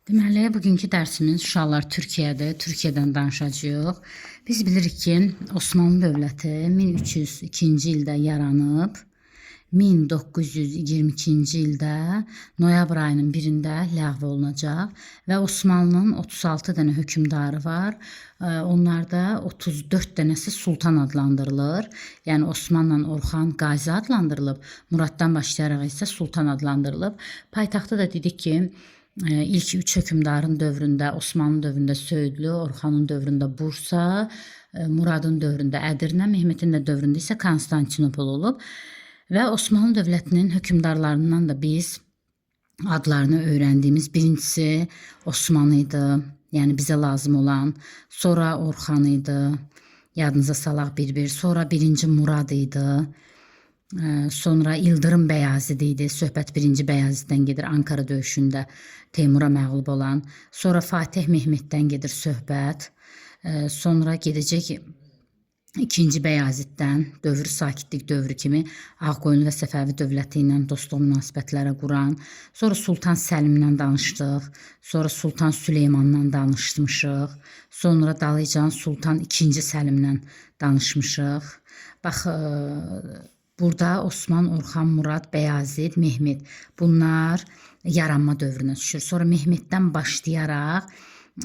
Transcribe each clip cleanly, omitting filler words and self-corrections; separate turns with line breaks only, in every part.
Deməli, bugünkü dərsimiz uşaqlar Türkiyədir. Türkiyədən danışacağıq. Biz bilirik ki, Osmanlı dövləti 1302-ci ildə yaranıb. 1922-ci ildə noyabr ayının 1-də ləğv olunacaq və Osmanlının 36 dənə hökmdarı var. Onlarda 34 dənəsi sultan adlandırılır. Yəni Osmanla Orxan Qazi adlandırılıb, Muraddan başlayaraq isə sultan adlandırılıb. Paytaxtı da dedik ki, ilk üç hökmdarın dövründə, Osmanlı dövründə Söyüdlü, Orxanın dövründə Bursa, Muradın dövründə Ədirnə, Mehmetin də dövründə isə Konstantinopol olub. Və Osmanlı dövlətinin hökmdarlarından da biz adlarını öyrəndiyimiz birincisi Osman idi, yəni bizə lazım olan, sonra Orxan idi, yadınıza salaq bir-bir, sonra birinci Murad idi. Sonra İldırım Bəyazid idi. Söhbət birinci Bəyaziddən gedir Ankara döyüşündə Teymura məğlub olan. Sonra Fatih Mehmetdən gedir söhbət. Sonra gedəcək İkinci Bəyaziddən dövr sakitlik dövrü kimi Ağqoyunlu və Səfəvi dövləti ilə dostluq münasibətləri quran. Sonra Sultan Səlimdən danışdıq. Sonra Sultan Süleymandan danışmışıq. Sonra dalıcan Sultan II Səlimdən danışmışıq. Bax, burada Osman, Orxan, Murad, Bəyazid, Mehmet bunlar yaranma dövrünə düşür. Sonra Mehmetdən başlayaraq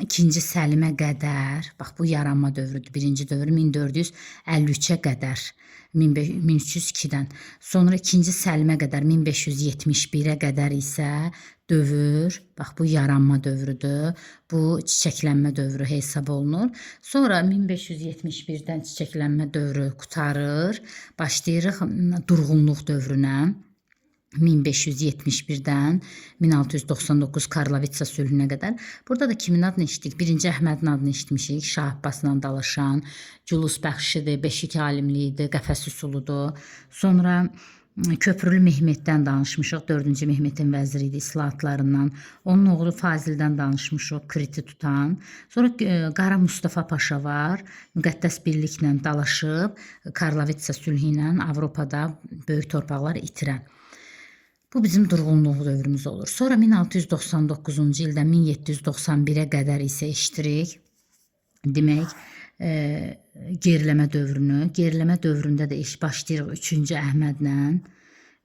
İkinci Səlimə qədər, bax bu yaranma dövrüdür. Birinci dövr 1453-ə qədər, 1302-dən. Sonra ikinci Səlimə qədər 1571-ə qədər isə dövr, bax bu yaranma dövrüdür. Bu çiçəklənmə dövrü hesab olunur. Sonra 1571-dən çiçəklənmə dövrü qurtarır. Başlayırıq durğunluq dövrünə. 1571-dən 1699 Karlovitsa sülhünə qədər. Burada da kimin adını eşitdik? Birinci Əhmədin adını eşitmişik. Şah Abbasla dalaşan, Culus Bəxşidir, Beşik alimliyi idi, qəfəs üsuludur. Sonra Köprülü Mehmetdən danışmışıq. 4-cü Mehmetin vəziri idi islahatlarından. Onun oğlu Fazildən danışmışıq, Kriti tutan. Sonra Qara Mustafa Paşa var. Müqəddəs birliklə dalaşıb Karlovitsa sülhü ilə Avropada böyük torpaqlar itirən. Bu bizim durğunluq dövrümüz olur. Sonra 1699-cu ildən 1791-ə qədər isə eşidirik. Demək, geriləmə dövrünü. Geriləmə dövründə də iş başlayırıq 3-cü Əhmədlə.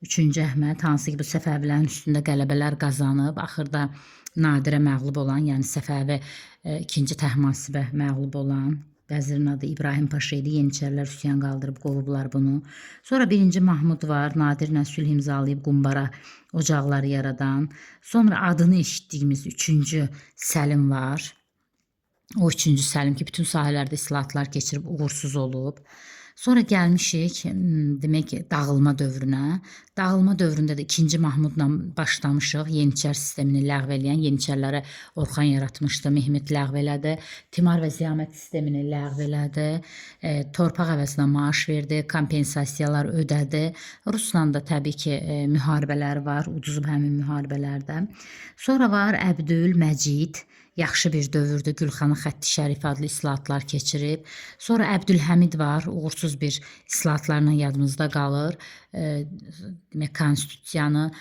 3-cü Əhməd hansı ki bu Səfəvilərin üstündə qələbələr qazanıb, axırda Nadirə məğlub olan, yəni Səfəvi 2-ci Təhmasibə məğlub olan vəzirin adı İbrahim Paşa idi. Yeniçərilər üsyan qaldırıb qovublar bunu. Sonra 1-ci Mahmud var, Nadirlə sülh imzalayıb Qumbara ocaqları yaradan. Sonra adını eşitdiyimiz 3-cü Səlim var. O 3-cü Səlim ki, bütün sahələrdə islahatlar keçirib uğursuz olub. Sonra gəlmişik, demək, dağılma dövrünə. Dağılma dövründə də 2-ci Mahmudla başlamışıq. Yeniçər sistemini ləğv eləyən, Yeniçərlərə Orxan yaratmışdı, Mehmet ləğv elədi. Timar və ziyamət sistemini ləğv elədi. Torpaq əvəzinə maaş verdi, kompensasiyalar ödədi. Rusla da təbii ki, müharibələri var, uduzub həmin müharibələrdə. Sonra var Əbdülməcid. Yaxşı bir dövrdür. Gülxanı Xətti Şərif adlı islahatlar keçirib. Sonra Əbdülhəmid var, uğursuz bir islahatlarla yadımızda qalır. Demək, konstitusiyanı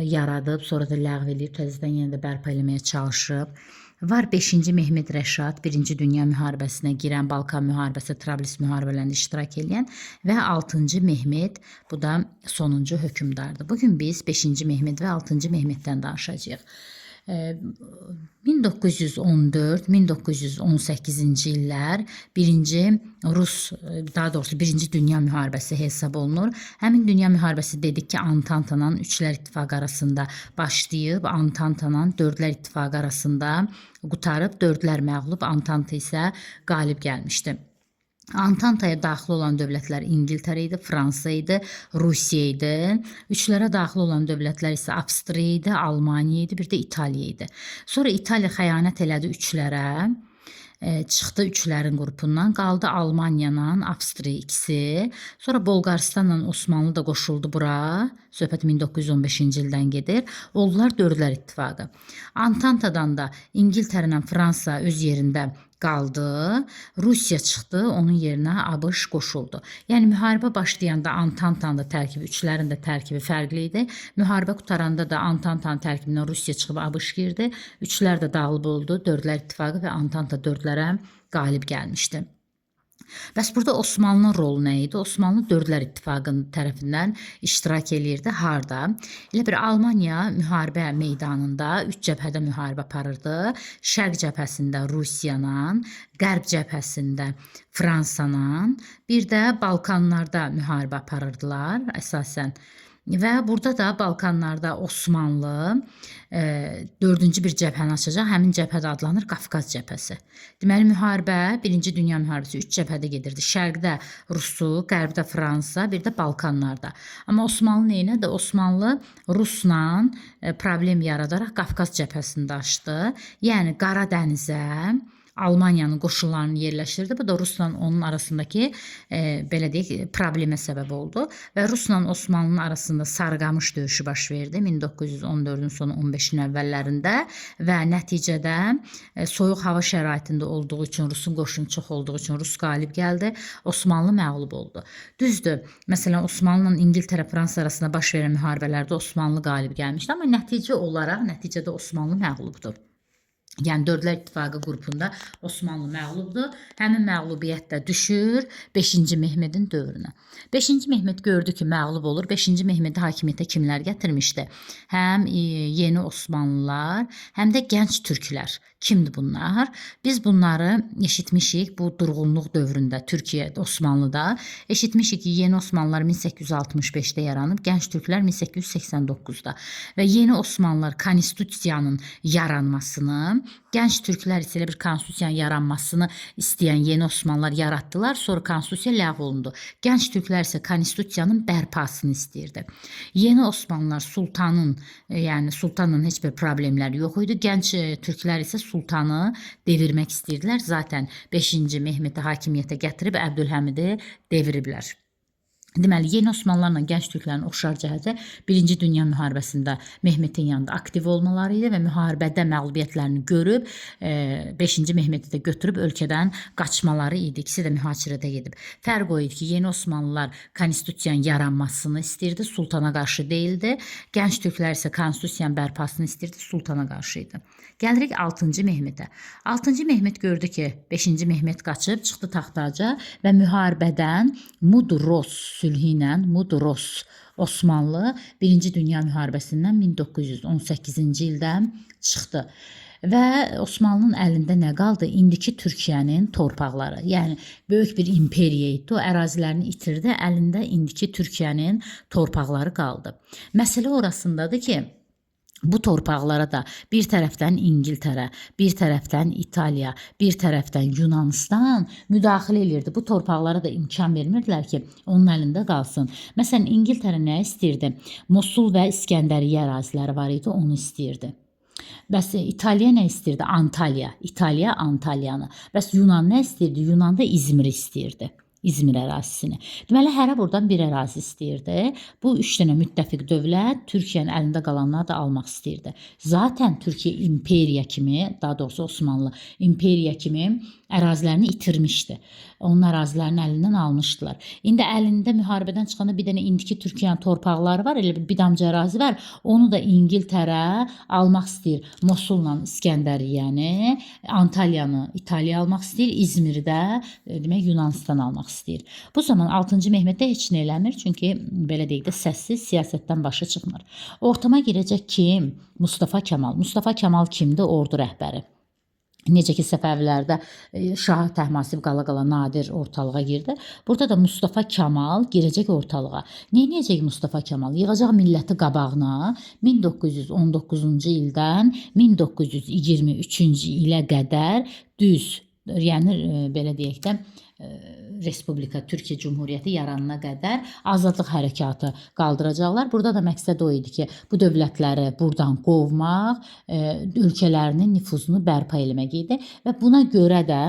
yaradıb, sonra da ləğv eləyib, təzədən yenə də bərpa eləməyə çalışıb. Var 5-ci Mehmet Rəşad, 1-ci Dünya müharibəsinə girən, Balkan müharibəsi, Trablis müharibələrində iştirak eləyən və 6-cı Mehmet, bu da sonuncu hökmdardır. Bugün biz 5-ci Mehmet və 6-cı Mehmetdən danışacağıq. 1914-1918-ci illər birinci Rus, daha doğrusu birinci Dünya müharibəsi hesab olunur. Həmin Dünya müharibəsi dedik ki, Antantanın Üçlər İttifaqı arasında başlayıb, Antantanın Dördlər İttifaqı arasında qurtarıb, Dördlər məğlub, Antanta isə qalib gəlmişdi. Antantaya daxil olan dövlətlər İngiltərə idi, Fransa idi, Rusiya idi. Üçlərə daxil olan dövlətlər isə Avstriya idi, Almaniya idi, bir də İtaliya idi. Sonra İtaliya xəyanət elədi üçlərə. Çıxdı üçlərin qrupundan, qaldı Almaniya ilə Avstriya ikisi. Sonra Bolqarıstanla Osmanlı da qoşuldu bura. Söhbət 1915-ci ildən gedir. Oldular Dördlər İttifaqı. Antantadan da İngiltərə ilə Fransa öz yerində qaldı. Rusiya çıxdı, onun yerinə ABŞ qoşuldu. Yəni müharibə başlayanda Antantanın da tərkibi, üçlərin də tərkibi fərqli idi. Müharibə qurtaranda da Antantanın tərkibindən Rusiya çıxıb ABŞ girdi. Üçlər də dağılıb oldu. Dördlər İttifaqı və Antanta dördlərə qalib gəlmişdi. Bəs burada Osmanlının rolu nə idi? Osmanlı Dördlər İttifaqının tərəfindən iştirak eləyirdi. Harda? Elə bir Almaniya müharibə meydanında üç cəbhədə müharibə aparırdı. Şərq cəbhəsində Rusiya ilə, Qərb cəbhəsində Fransa ilə, bir də Balkanlarda müharibə aparırdılar əsasən. Və burada da Balkanlarda Osmanlı dördüncü bir cəbhəni açacaq. Həmin cəbhə də adlanır Qafqaz cəbhəsi. Deməli müharibə, Birinci Dünya müharibəsi üç cəbhədə gedirdi. Şərqdə Rusu, Qərbdə Fransa, bir də Balkanlarda. Amma Osmanlı nə etdi? Osmanlı Rusla problem yaradaraq Qafqaz cəbhəsində açdı. Yəni Qara dənizə Almaniyanın qoşunlarını yerləşdirdi. Bu da Rusla onun arasındakı belə deyək, problemə səbəb oldu və Rusla Osmanlının arasında Sarıqamış döyüşü baş verdi 1914-ün sonu 15-in əvvəllərində və nəticədə soyuq hava şəraitində olduğu üçün, Rusun qoşunu çox olduğu üçün Rus qalib gəldi, Osmanlı məğlub oldu. Düzdür, məsələn Osmanlıla İngiltərə, Fransa arasında baş verən müharibələrdə Osmanlı qalib gəlmişdi, amma nəticə olaraq nəticədə Osmanlı məğlubdur. Yəni Dördlər İttifaqı qrupunda Osmanlı məğlubdur. Həmin məğlubiyyət də düşür 5-ci Mehmedin dövrünə. 5-ci Mehmed gördü ki, məğlub olur. 5-ci Mehmedi hakimiyyətə kimlər gətirmişdi? Həm yeni Osmanlılar, həm də gənc türklər. Kimdir bunlar? Biz bunları eşitmişik bu durğunluq dövründə Türkiyə, Osmanlıda. Eşitmişik ki, yeni Osmanlılar 1865-də yaranıb, gənc türklər 1889-da və yeni Osmanlılar konstitusiyanın yaranmasını, gənc türklər isə elə bir konstitusiyanın yaranmasını istəyən yeni Osmanlılar yaratdılar. Sonra konstitusiya ləğv olundu. Gənc türklər isə konstitusiyanın bərpasını istəyirdi. Yeni Osmanlılar sultanın, yəni sultanla heç bir problemləri yox idi. Gənc türklər isə sultanı devirmək istəyirdilər. Zaten 5-ci Mehmedi hakimiyyətə gətirib Əbdülhəmidi deviriblər. Deməli, yeni Osmanlılarla gənc türklərin oxşar cəhəti Birinci Dünya müharibəsində Mehmetin yanında aktiv olmaları idi və müharibədə məğlubiyyətlərini görüb 5-ci Mehmeti də götürüb ölkədən qaçmaları idi. İkisi də mühacirətə gedib. Fərq o idi ki, yeni Osmanlılar konstitusiyanın yaranmasını istəyirdi, sultana qarşı deyildi. Gənc türklər isə konstitusiyanın bərpasını istəyirdi, sultana qarşı idi. Gəlirik 6-cı Mehmetə. 6-cı Mehmet gördü ki, 5-ci Mehmet qaçıb çıxdı taxtaca və müharibədən Mudros sülhü ilə Mudros Osmanlı Birinci Dünya müharibəsindən 1918-ci ildə çıxdı. Və Osmanlının əlində nə qaldı? İndiki Türkiyənin torpaqları. Yəni böyük bir imperiya idi. O ərazilərini itirdi, əlində indiki Türkiyənin torpaqları qaldı. Məsələ orasındadır ki, bu torpaqlara da bir tərəfdən İngiltərə, bir tərəfdən İtaliya, bir tərəfdən Yunanistan müdaxilə elirdi. Bu torpaqlara da imkan vermirdilər ki, onun əlində qalsın. Məsələn, İngiltərə nə istəyirdi? Mosul və İskəndəriyyə əraziləri var idi, onu istəyirdi. Bəs İtaliya nə istəyirdi? Antalya. İtaliya Antalyanı. Bəs Yunan nə istəyirdi? Yunan da İzmiri istəyirdi. İzmir ərazisini. Deməli, hərə buradan bir ərazi istəyirdi. Bu üç dənə müttəfiq dövlət Türkiyənin əlində qalanları da almaq istəyirdi. Zaten Türkiyə imperiya kimi, daha doğrusu Osmanlı imperiya kimi ərazilərini itirmişdi. Onun ərazilərini əlindən almışdılar. İndi əlində müharibədən çıxanda bir dənə indiki Türkiyənin torpaqları var, elə bir damcı ərazi var. Onu da İngiltərə almaq istəyir. Mosulla İskəndəriyyəni, Antalyanı İtaliya almaq istəyir, İzmiri də demək Yunanistan almaq istəyir. Bu zaman 6-cı Mehmet də heç nə eləmir, çünki belə deyək də səssiz siyasətdən başı çıxmır. Ortama girəcək kim? Mustafa Kemal. Mustafa Kemal kimdir? Ordu rəhbəri. Necə ki Səfəvilərdə Şah Təhmasib qala-qala Nadir ortalığa girdi. Burada da Mustafa Kemal girəcək ortalığa. Nə edəcək Mustafa Kemal? Yığacaq milləti qabağına 1919-cu ildən 1923-cü ilə qədər düz, yəni belə deyək də Respublika Türkiyə Cümhuriyyəti yaranana qədər azadlıq hərəkatı qaldıracaqlar. Burada da məqsəd o idi ki, bu dövlətləri buradan qovmaq, ölkələrinin nüfuzunu bərpa eləmək idi və buna görə də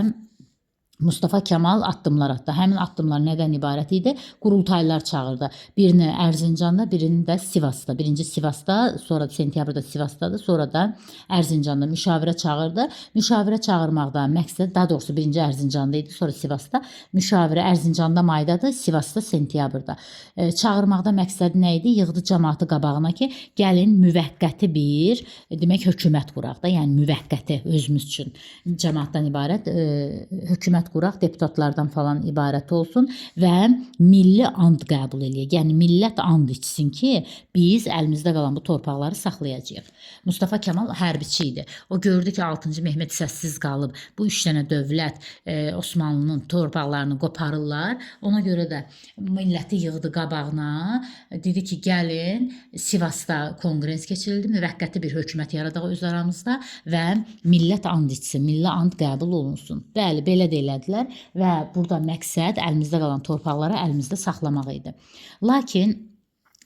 Mustafa Kemal addımlar atdı. Həmin addımlar nədən ibarət idi? Qurultaylar çağırdı. Birini Ərzincanda, birini də Sivasda. Birinci Sivasda, sonra sentyabrda Sivasdadır, sonra da Ərzincanda müşavirə çağırdı. Müşavirə çağırmaqda məqsəd, daha doğrusu birinci Ərzincanda idi, sonra Sivasda. Müşavirə Ərzincanda maydadır, Sivasda sentyabrda. Çağırmaqda məqsəd nə idi? Yığdı cəmaatı qabağına ki, gəlin müvəqqəti bir, demək hökumət quraq da, yəni müvəqqəti özümüz üçün cəmaatdan ibarət hökumət quraq, deputatlardan falan ibarət olsun və milli and qəbul eləyək. Yəni millət and içsin ki, biz əlimizdə qalan bu torpaqları saxlayacağıq. Mustafa Kemal hərbiçi idi. O gördü ki, 6-cı Mehmet səssiz qalıb. Bu üç dənə dövlət Osmanlının torpaqlarını qoparırlar. Ona görə də milləti yığdı qabağına. Dedi ki, gəlin Sivasda konqres keçirildi. Müvəqqəti bir hökumət yaradaq öz aramızda və millət and içsin, milli and qəbul olunsun. Bəli, belə də elədilər və burada məqsəd əlimizdə qalan torpaqları əlimizdə saxlamaq idi. Lakin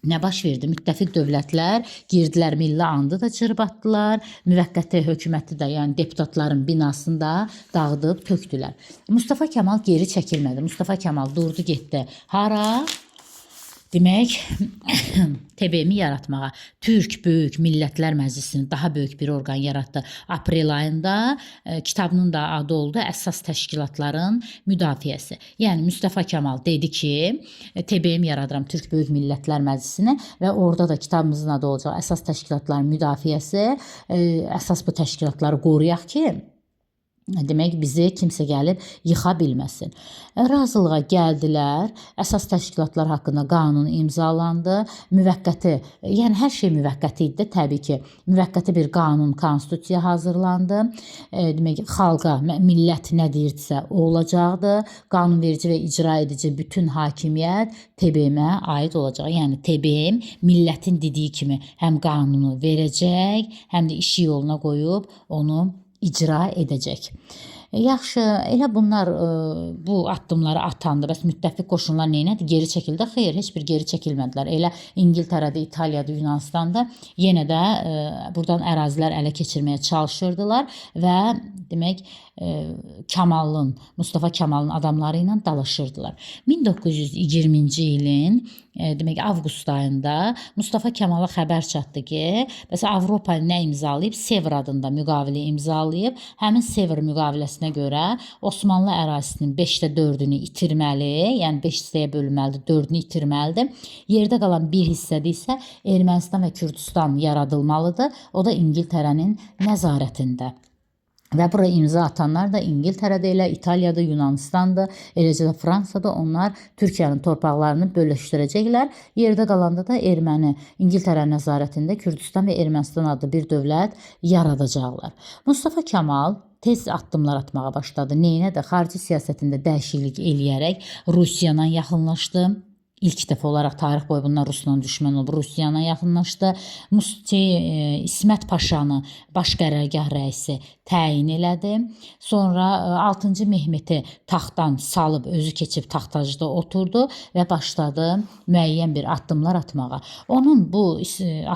nə baş verdi? Müttəfiq dövlətlər girdilər, milli andı da cırbatdılar, müvəqqəti hökuməti də, yəni deputatların binasını da dağıdıb tökdülər. Mustafa Kemal geri çəkilmədi. Mustafa Kemal durdu, getdi. Hara? Demək, TBMİ yaratmağa. Türk Böyük Millətlər Məclisini daha böyük bir orqan yaratdı. Aprel ayında kitabının da adı oldu Əsas Təşkilatların Müdafiəsi. Yəni Mustafa Kemal dedi ki, TBMİ yaradıram, Türk Böyük Millətlər Məclisini və orada da kitabımızın adı olacaq Əsas Təşkilatların Müdafiəsi. Əsas bu təşkilatları qoruyaq ki, demək bizi kimsə gəlib yıxa bilməsin. Razılığa gəldilər. Əsas təşkilatlar haqqında qanun imzalandı. Müvəqqəti, yəni hər şey müvəqqəti idi də təbii ki. Müvəqqəti bir qanun, konstitusiya hazırlandı. Demək xalqa, millət nə deyirdisə o olacaqdı. Qanunverici və icra edici bütün hakimiyyət TBMƏ aid olacaq. Yəni TBM millətin dediyi kimi həm qanunu verəcək, həm də işi yoluna qoyub onu icra edəcək. Yaxşı, elə bunlar bu addımları atandı. Bəs müttəfiq qoşunlar nə etdi? Geri çəkildi? Xeyr, heç bir geri çəkilmədilər. Elə İngiltərədə, İtaliyada, Yunanıstanda yenə də buradan ərazilər ələ keçirməyə çalışırdılar və demək Kamalın, Mustafa Kamalın adamları ilə dalaşırdılar. 1920-ci ilin demək avqust ayında Mustafa Kamala xəbər çatdı ki, bəs Avropa nə imzalayıb? Sevr adında müqavilə imzalayıb. Həmin Sevr müqaviləsinə görə Osmanlı ərazisinin 5də 4-ünü itirməli, yəni 5 hissəyə bölünməlidir, 4-ünü itirməlidir. Yerdə qalan bir hissədə isə Ermənistan və Kürdistan yaradılmalıdır. O da İngiltərənin nəzarətində. Və bura imza atanlar da İngiltərədə elə, İtaliyada, Yunanistan'da, eləcə də Fransada onlar Türkiyənin torpaqlarını bölüşdürəcəklər. Yerdə qalanda da Erməni, İngiltərə nəzarətində Kürdistan və Ermənistan adlı bir dövlət yaradacaqlar. Mustafa Kemal tez addımlar atmağa başladı. Neyinə də xarici siyasətində dəyişiklik eləyərək Rusiya ilə yaxınlaşdı. İlk dəfə olaraq tarix boyu bunlar Rusla düşmən olub, Rusiya ilə yaxınlaşdı. İsmət Paşanı baş qərargah rəisi təyin elədi. Sonra 6-cı Mehmeti taxtdan salıb özü keçib taxtacda oturdu və başladı müəyyən bir addımlar atmağa. Onun bu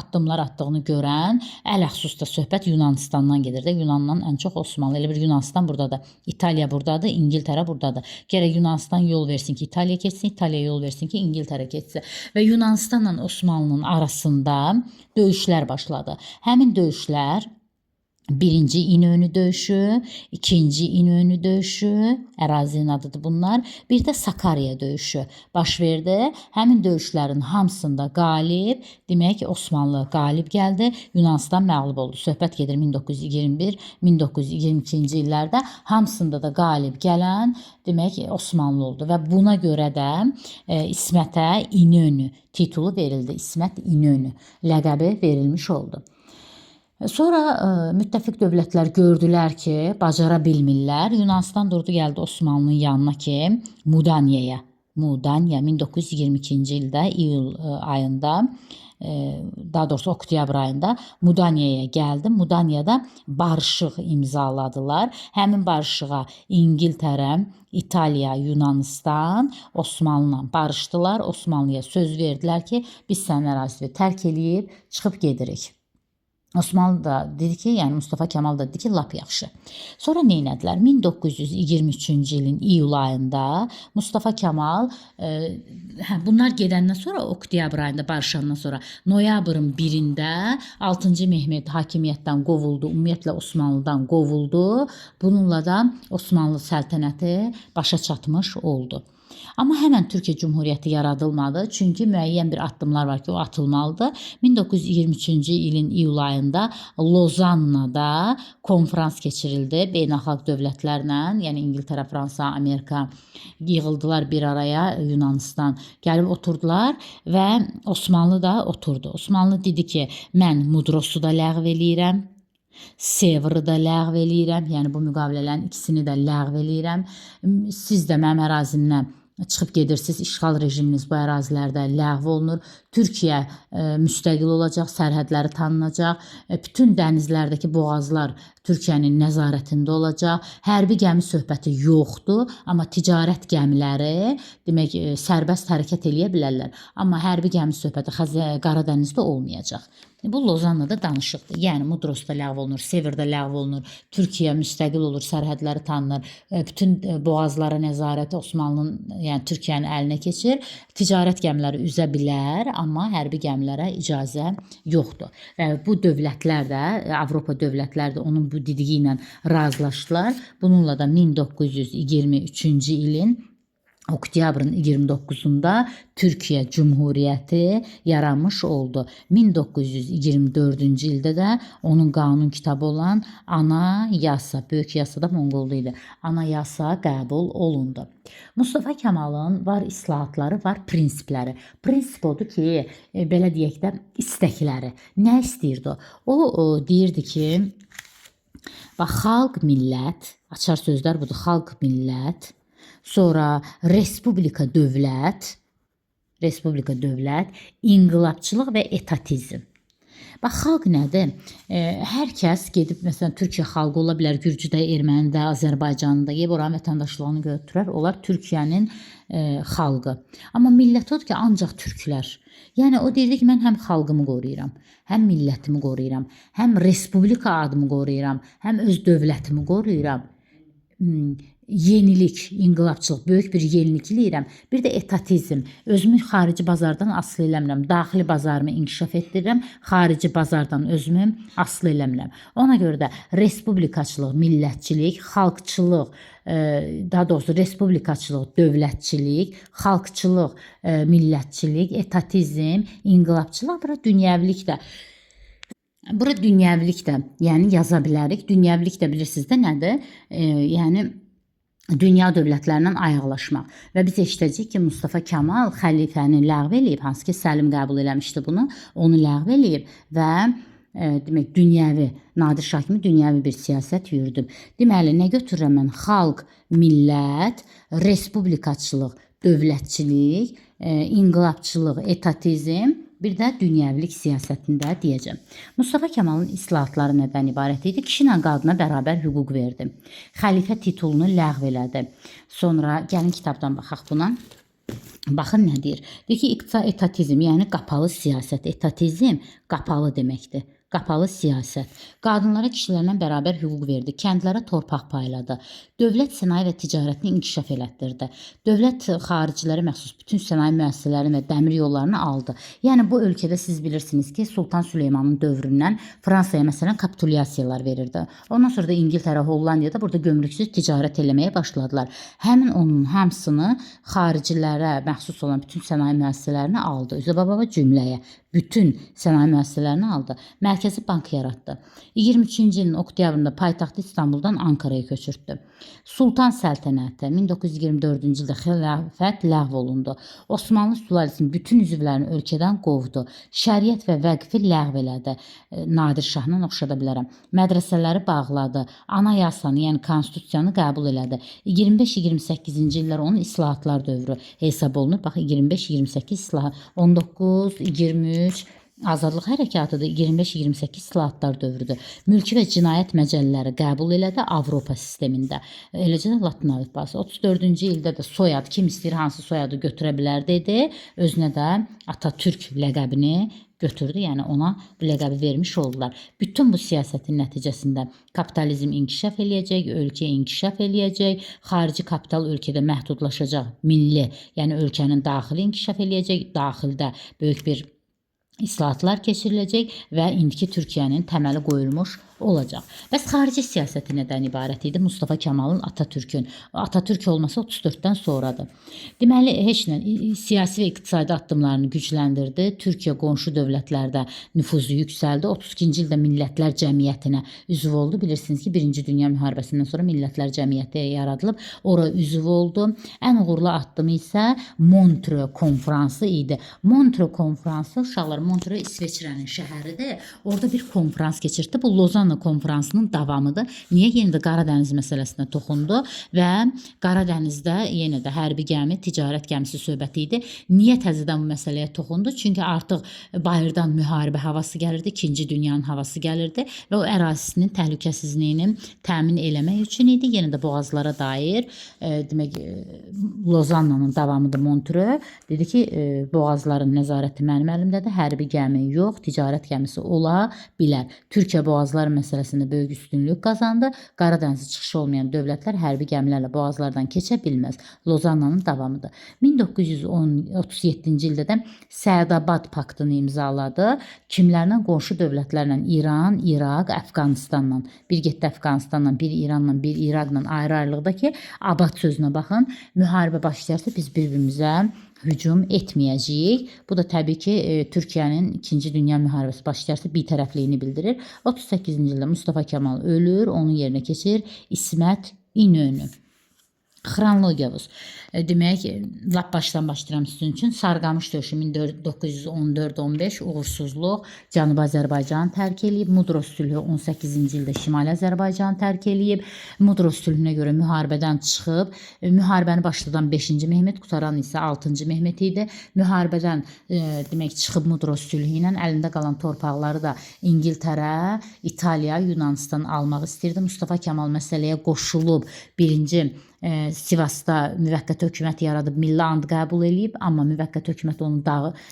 addımlar atdığını görən ələxsus da söhbət Yunanistandan gedir də. Yunandan ən çox Osmanlı. Elə bir Yunanistan buradadır, İtaliya buradadır, İngiltərə buradadır. Gərək Yunanistan yol versin ki, İtaliya keçsin, İtaliya yol versin ki, İngiltərə keçsin. Və Yunanistanla Osmanlının arasında döyüşlər başladı. Həmin döyüşlər Birinci İnönü döyüşü, ikinci İnönü döyüşü, ərazinin adıdır bunlar. Bir də Sakarya döyüşü baş verdi. Həmin döyüşlərin hamısında qalib, demək Osmanlı qalib gəldi, Yunanistan məğlub oldu. Söhbət gedir 1921-1922-ci illərdə hamısında da qalib gələn demək Osmanlı oldu və buna görə də İsmətə İnönü titulu verildi. İsmət İnönü ləqəbi verilmiş oldu. Sonra müttəfiq dövlətlər gördülər ki, bacara bilmirlər. Yunanistan durdu gəldi Osmanlının yanına ki, Mudaniyaya. Mudanya 1922-ci ildə iyul ayında, daha doğrusu oktyabr ayında Mudaniyaya gəldi. Mudaniyada barışıq imzaladılar. Həmin barışığa İngiltərə, İtaliya, Yunanistan Osmanlıla barışdılar. Osmanlıya söz verdilər ki, biz sənin ərazini tərk eləyib çıxıb gedirik. Osmanlı da dedi ki, yəni Mustafa Kemal da dedi ki, lap yaxşı. Sonra nə etdilər? 1923-cü ilin iyul ayında Mustafa Kemal bunlar gedəndən sonra oktyabr ayında barışandan sonra noyabrın 1-də 6-cı Mehmet hakimiyyətdən qovuldu, ümumiyyətlə Osmanlıdan qovuldu. Bununla da Osmanlı səltənəti başa çatmış oldu. Amma həmən Türkiyə Cümhuriyyəti yaradılmadı. Çünki müəyyən bir addımlar var ki, o atılmalıdır. 1923-cü ilin iyul ayında Lozannada konfrans keçirildi beynəlxalq dövlətlərlə, yəni İngiltərə, Fransa, Amerika yığıldılar bir araya, Yunanistan gəlib oturdular və Osmanlı da oturdu. Osmanlı dedi ki, mən Mudrosu da ləğv eləyirəm. Sevrı da ləğv eləyirəm. Yəni bu müqavilələrin ikisini də ləğv eləyirəm. Siz də mənim ərazimdən çıxıb gedirsiniz, işğal rejiminiz bu ərazilərdə ləğv olunur. Türkiyə müstəqil olacaq, sərhədləri tanınacaq. Bütün dənizlərdəki boğazlar Türkiyənin nəzarətində olacaq. Hərbi gəmi söhbəti yoxdur, amma ticarət gəmiləri demək sərbəst hərəkət eləyə bilərlər. Amma hərbi gəmi söhbəti Qara dənizdə olmayacaq. Bu Lozannada danışıqdır. Yəni Mudrosda ləğv olunur, Severdə ləğv olunur, Türkiyə müstəqil olur, sərhədləri tanınır, bütün boğazlara nəzarət Osmanlının, yəni Türkiyənin əlinə keçir. Ticarət gəmiləri üzə bilər, amma hərbi gəmilərə icazə yoxdur. Və bu dövlətlər də, Avropa dövlətləri də onun bu dediyi ilə razılaşdılar. Bununla da 1923-cü ilin oktyabrın 29-unda Türkiyə Cümhuriyyəti yaranmış oldu. 1924-cü ildə də onun qanun kitabı olan Ana Yasa, Böyük Yasa da Monqolda idi. Ana Yasa qəbul olundu. Mustafa Kemalın var islahatları, var prinsipləri. Prinsip odur ki, belə deyək də istəkləri. Nə istəyirdi o? O deyirdi ki, bax xalq, millət, açar sözlər budur, xalq, millət, sonra respublika dövlət, inqilabçılıq və etatizm. Bax, xalq nədir? Hər kəs gedib, məsələn, Türkiyə xalqı ola bilər, Gürcüdə, Ermənidə, Azərbaycanda, gedib oranın vətəndaşlığını götürər. Onlar Türkiyənin xalqı. Amma millət odur ki, ancaq türklər. Yəni, o deyirdi ki, mən həm xalqımı qoruyuram, həm millətimi qoruyuram, həm respublika adımı qoruyuram, həm öz dövlətimi qoruyuram. Yenilik, inqilabçılıq, böyük bir yenilik eləyirəm. Bir də etatizm. Özümü xarici bazardan asılı eləmirəm. Daxili bazarımı inkişaf etdirirəm. Xarici bazardan özümü asılı eləmirəm. Ona görə də respublikaçılıq, millətçilik, xalqçılıq, daha doğrusu respublikaçılıq, dövlətçilik, xalqçılıq, millətçilik, etatizm, inqilabçılıq, bura dünyəvilik də. Bura dünyəvilik də, yəni yaza bilərik. Dünyəvilik də bilirsiniz də nədir? Yəni dünya dövlətlərindən ayaqlaşmaq. Və biz eşidəcəyik ki, Mustafa Kemal xəlifəni ləğv eləyib, hansı ki Səlim qəbul eləmişdi bunu, onu ləğv eləyib və demək dünyəvi, Nadir Şah kimi dünyəvi bir siyasət yürüdüb. Deməli, nə götürürəm mən? Xalq, millət, respublikaçılıq, dövlətçilik, inqilabçılıq, etatizm, bir də dünyəvilik siyasətində deyəcəm. Mustafa Kemalın islahatları nədən ibarət idi? Kişi ilə qadına bərabər hüquq verdi. Xəlifə titulunu ləğv elədi. Sonra gəlin kitabdan baxaq buna. Baxın nə deyir? Deyir ki, etatizm, yəni qapalı siyasət. Etatizm qapalı deməkdir. Qapalı siyasət. Qadınlara kişilərlə bərabər hüquq verdi. Kəndlərə torpaq payladı. Dövlət sənaye və ticarətini inkişaf elətdirdi. Dövlət xaricilərə məxsus bütün sənaye müəssisələrini və dəmir yollarını aldı. Yəni bu ölkədə siz bilirsiniz ki, Sultan Süleymanın dövründən Fransaya məsələn kapitulyasiyalar verirdi. Ondan sonra da İngiltərə, Hollandiyada burada gömrüksüz ticarət eləməyə başladılar. Həmin onun hamısını xaricilərə məxsus olan bütün sənaye müəssisələrini aldı. Özə baba cümləyə bütün sənaye müəssisələrini aldı. Mərkəzi bank yaratdı. 23-cü ilin oktyabrında paytaxtı İstanbuldan Ankaraya köçürtdü. Sultan səltənəti 1924-cü ildə xilafət ləğv olundu. Osmanlı sülaləsinin bütün üzvlərini ölkədən qovdu. Şəriət və vəqfi ləğv elədi. Nadir Şahla oxşada bilərəm. Mədrəsələri bağladı. Anayasanı, yəni konstitusiyanı qəbul elədi. 25-28-ci illər onun islahatlar dövrü hesab olunur. Bax 25-28 islahat, 19, 23 Azadlıq hərəkatıdır. 25-28 islahatlar dövrüdür. Mülki və cinayət məcəllələri qəbul elədi Avropa sistemində. Eləcə də Latın əlifbası. 34-cü ildə də soyad, kim istəyir hansı soyadı götürə bilər dedi. Özünə də Atatürk ləqəbini götürdü. Yəni ona bu ləqəbi vermiş oldular. Bütün bu siyasətin nəticəsində kapitalizm inkişaf eləyəcək, ölkə inkişaf eləyəcək, xarici kapital ölkədə məhdudlaşacaq, milli, yəni ölkənin daxili inkişaf eləyəcək, daxildə böyük bir islahatlar keçiriləcək və indiki Türkiyənin təməli qoyulmuş olacaq. Bəs xarici siyasəti nədən ibarət idi? Mustafa Kemalın Atatürk'ün. Atatürk olması 34-dən sonradır. Deməli, heç nə siyasi və iqtisadi addımlarını gücləndirdi. Türkiyə qonşu dövlətlərdə nüfuzu yüksəldi. 32-ci ildə Millətlər Cəmiyyətinə üzv oldu. Bilirsiniz ki, Birinci Dünya müharibəsindən sonra Millətlər Cəmiyyəti yaradılıb, ora üzv oldu. Ən uğurlu addımı isə Montreux konfransı idi. Montreux konfransı, uşaqlar, Montreux İsveçrənin şəhəridir. Orada bir konfrans keçirtdi. Bu Lozanna konfransının davamıdır. Niyə yenə də Qaradəniz məsələsinə toxundu və Qaradənizdə yenə də hərbi gəmi, ticarət gəmisi söhbəti idi. Niyə təzədən bu məsələyə toxundu? Çünki artıq bayırdan müharibə havası gəlirdi, İkinci dünyanın havası gəlirdi və o ərazisinin təhlükəsizliyini təmin eləmək üçün idi. Yenə də boğazlara dair, demək, Lozannanın davamıdır Montreux. Dedi ki, boğazların nəzarəti mənim əlimdədir. Hərbi gəmi yox, ticarət gəmisi ola bilər. Türkiyə boğazlar məsələsində böyük üstünlük qazandı. Qaradənizə çıxışı olmayan dövlətlər hərbi gəmilərlə boğazlardan keçə bilməz. Lozannanın davamıdır. 1937-ci ildə də Səadabad paktını imzaladı. Kimlərlə? Qonşu dövlətlərlə İran, İraq, Əfqanistanla. Bir getdi Əfqanistanla, bir İranla, bir İraqla ayrı-ayrılıqda ki, abad sözünə baxın. Müharibə başlayarsa biz bir-birimizə hücum etməyəcəyik. Bu da təbii ki, Türkiyənin İkinci Dünya müharibəsi başlayarsa bitərəfliyini bildirir. 38-ci ildə Mustafa Kemal ölür, onun yerinə keçir İsmət İnönü. Xronologiyamız. Demək, lap başdan başlayıram sizin üçün. Sarıqamış döyüşü 1914-15 uğursuzluq, Cənubi Azərbaycanı tərk eləyib. Mudros sülhü 18-ci ildə Şimali Azərbaycanı tərk eləyib. Mudros sülhünə görə müharibədən çıxıb. Müharibəni başladan 5-ci Mehmet, qutaran isə 6-cı Mehmet idi. Müharibədən demək çıxıb Mudros sülhü ilə əlində qalan torpaqları da İngiltərə, İtaliya, Yunanistan almaq istirdi. Mustafa Kemal məsələyə qoşulub birinci Sivasda müvəqqəti hökumət yaradıb, milli and qəbul eləyib, amma müvəqqəti hökumət onu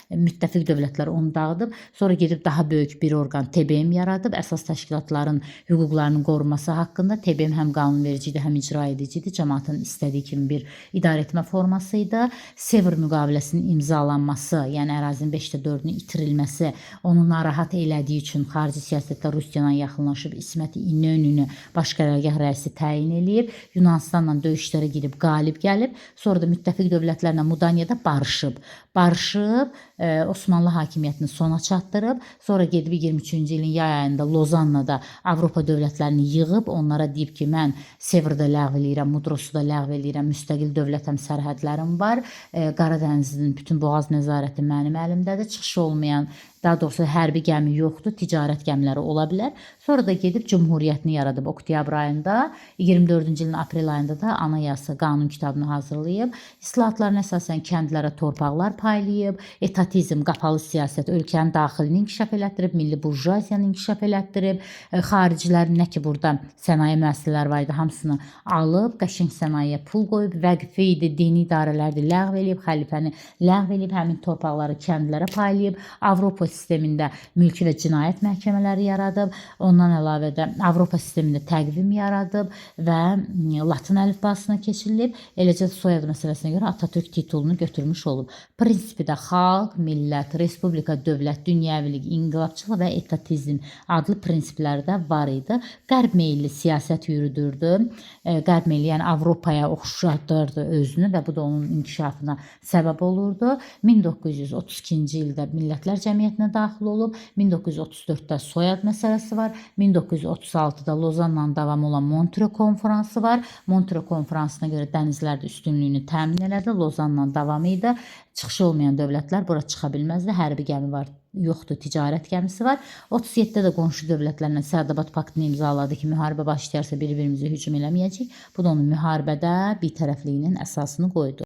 müttəfiq dövlətlər onu dağıdıb. Sonra gedib daha böyük bir orqan TBM yaradıb, əsas təşkilatların hüquqlarının qorunması haqqında. TBM həm qanunverici idi, həm icra edici idi. Cəmaatın istədiyi kimi bir idarə etmə forması idi. Sevr müqaviləsinin imzalanması, yəni ərazinin 5də 4-ünün itirilməsi onu narahat elədiyi üçün xarici siyasətdə Rusiya ilə yaxınlaşıb İsmət İnönünü baş qərargah rəisi təyin eləyib. Yunanistanla döyüşlərə girib qalib gəlib. Sonra da müttəfiq dövlətlərlə Mudaniyada barışıb. Barışıb, Osmanlı hakimiyyətini sona çatdırıb. Sonra gedib 23-cü ilin yay ayında Lozannada Avropa dövlətlərini yığıb, onlara deyib ki, mən Sevrdə ləğv eləyirəm, Mudrosu da ləğv eləyirəm, müstəqil dövlətəm, sərhədlərim var. Qaradənizin bütün boğaz nəzarəti mənim əlimdədir. Çıxışı olmayan, daha doğrusu hərbi gəmi yoxdur, ticarət gəmiləri ola bilər. Sonra da gedib Cümhuriyyətini yaradıb oktyabr ayında, 24-cü ilin aprel ayında da anayasa qanun kitabını hazırlayıb. İslahatların əsasən kəndlərə torpaqlar paylayıb, etatizm, qapalı siyasət ölkənin daxilini inkişaf elətdirib, milli burjuaziyanı inkişaf elətdirib, xaricilərin nə ki burada sənaye müəssisələri var idi, hamısını alıb, qəşəng sənayeyə pul qoyub, vəqfi idi, dini idarələrdi ləğv eləyib, xəlifəni ləğv eləyib, həmin torpaqları kəndlərə paylayıb, Avropa sistemində mülki və cinayət məhkəmələri yaradıb, ondan əlavə də Avropa sistemində təqvim yaradıb və Latın əlifbasına keçirilib. Eləcə də soyad məsələsinə görə Atatürk titulunu götürmüş olub. Prinsipi də xalq, millət, respublika, dövlət, dünyəvilik, inqilabçılıq və etatizm adlı prinsipləri də var idi. Qərb meyilli siyasət yürüdürdü. Qərb meyilli, yəni Avropaya oxşadırdı özünü və bu da onun inkişafına səbəb olurdu. 1932-ci ildə Millətlər Cəmiyyətinə daxil olub. 1934-də soyad məsələsi var. 1936-da Lozanla davam olan Montreux konfransı var. Montreux konfransına görə dənizlərdə üstünlüyünü təmin elədi. Lozanla davam idi. Çıxışı olmayan dövlətlər bura çıxa bilməzdi. Hərbi gəmi var, yoxdur, ticarət gəmisi var. 37-də də qonşu dövlətlərlə Səadabad paktını imzaladı ki, müharibə başlayarsa bir-birimizə hücum eləməyəcəyik. Bu da onun müharibədə bitərəfliyinin əsasını qoydu.